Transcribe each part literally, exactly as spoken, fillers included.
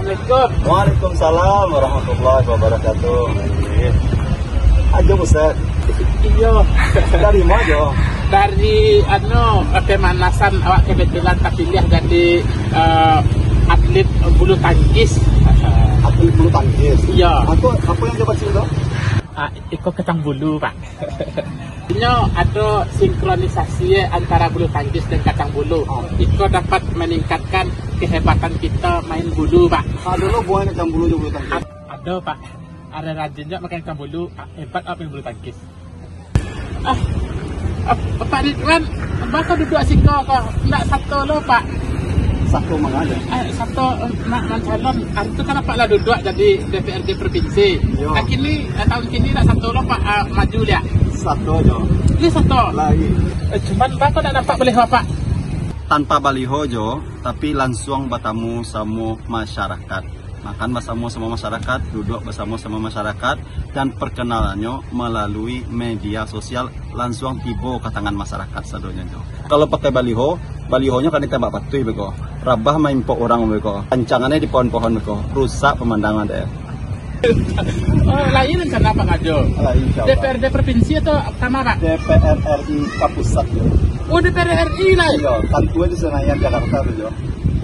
Assalamualaikum. Waalaikumsalam warahmatullahi wabarakatuh. Ajo Buset. Iyo. Dari ma Jo? Dari, anu, pemanasan awak kebetulan tapiliah jadi, eh, atlet bulu tangkis. Atlet bulu tangkis? Iyo. Apo, apo nan Jo pacik tu? Ah, iko kacang bulu, Pak. Inyo ado sinkronisasi antara bulu tangkis dan kacang bulu. Ah. Iko dapat meningkatkan kehebatan kita main bulu, Pak. Ado lo buah kacang bulu jo bulu tangkis? Ad-, ado, Pak. Ado rajin jo makan kacang bulu, ah, hebat awak main bulu tangkis. Ah, ah, Pak Ridwan, baa duduak siko ko? Ndak sato lo, Pak. Sato manga? Eh, sato, eh, nak mancalon. Hari tu kan Apak lah duduak jadi D P R D provinsi. Iyo. Nah, kini, eh, tahun kini ndak sato lo, Pak, eh, maju liak? Sato Jo. Iyo, sato. Lai. Eh, cuman baa ndak nampak baliho Apak? Tanpa baliho Jo, tapi lansuang batamu samo masyarakat. Makan basamo-samo masyarakat, duduak basamo-samo masyarakat, dan perkenalannyo melalui media sosial, lansuang tibo ka tangan masyarakat sadonyo Jo. Kalau pakai baliho, balihonyo kan ditembak patuih beko. Rabah maimpok urang beko. Rancangannyo di pohon-pohon beko. Rusak pemandangan deh. Oh, lain rencana Pak Ngajo? Lain, insya Allah. D P R D provinsi atau kama, Pak? D P R R I ka pusat Jo. Oh, D P R R I lah. Iyo, tantu aja Senayan Jakarta tu Jo.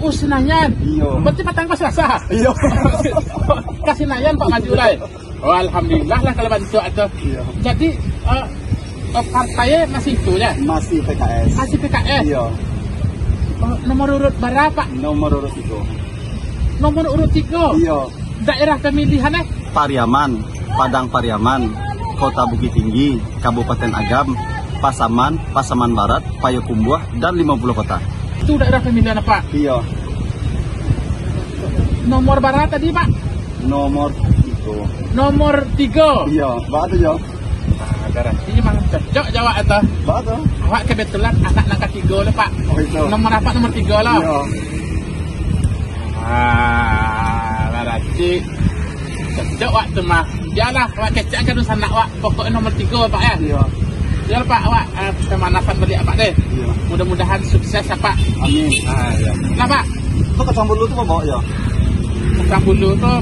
Oh, Senayan. Iyo. Berarti patang ka Selasa. Iyo. Ka Senayan Pak maju lai. Oh, alhamdulillah lah kalau bantuak tu. Iyo. Jadi, eh, eh, partai masih itu ya? Masih P K S. Masih P K S? Iyo. Oh, nomor urut bara? Nomor urut tigo. Nomor urut tigo? Iyo. Daerah pemilihan, eh? Pariaman, Padang Pariaman, Kota Bukittinggi, Kabupaten Agam, Pasaman, Pasaman Barat, Payakumbuah, dan Limo Puluah Kota. Itu daerah pemilihan Apak? Iyo. Nomor bara tadi, Pak? Nomor tigo. Nomor tigo? Iyo, baa tu Jo. Ah, berarti memang cocok jo awak tu. Baa tu? Awak kebetulan anak nan katigo lo, Pak. Oh, itu. Nomor Apak nomor tigo lo? Iyo. Ah, berarti cocok awak tu mah. Bialah, awak kecek ka dunsanak awak. Pokoknyo nomor tigo, Pak, ya? Iyo. Yo, Pak, awak, eh, pemanasan baliak, Pak, deh. Iyo. Mudah-mudahan sukses, ya, Pak. Amin. Ah, iyo. Nah, Pak. Itu kacang bulu tu, Pak, bawa, ya? Kacang bulu tu,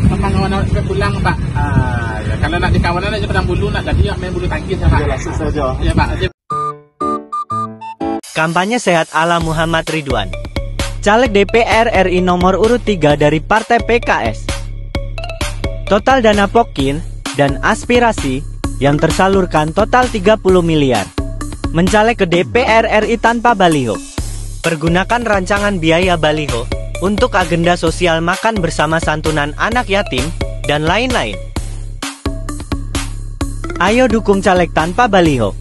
kawan-kawan awak sudah pulang, Pak. Ah, iyo. Kalau nak dikawanan aja kacang bulu, nak jadi, ya, main bulu tangkis, ya, Pak. Iyolah, sukses aja. Iya, Pak. Kampanye sehat ala Muhammad Ridwan. Caleg D P R R I nomor urut tiga dari Partai P K S. Total dana pokil dan aspirasi yang tersalurkan total tiga puluh miliar. Mencaleg ke D P R R I tanpa baliho. Pergunakan rancangan biaya baliho untuk agenda sosial makan bersama santunan anak yatim dan lain-lain. Ayo dukung caleg tanpa baliho.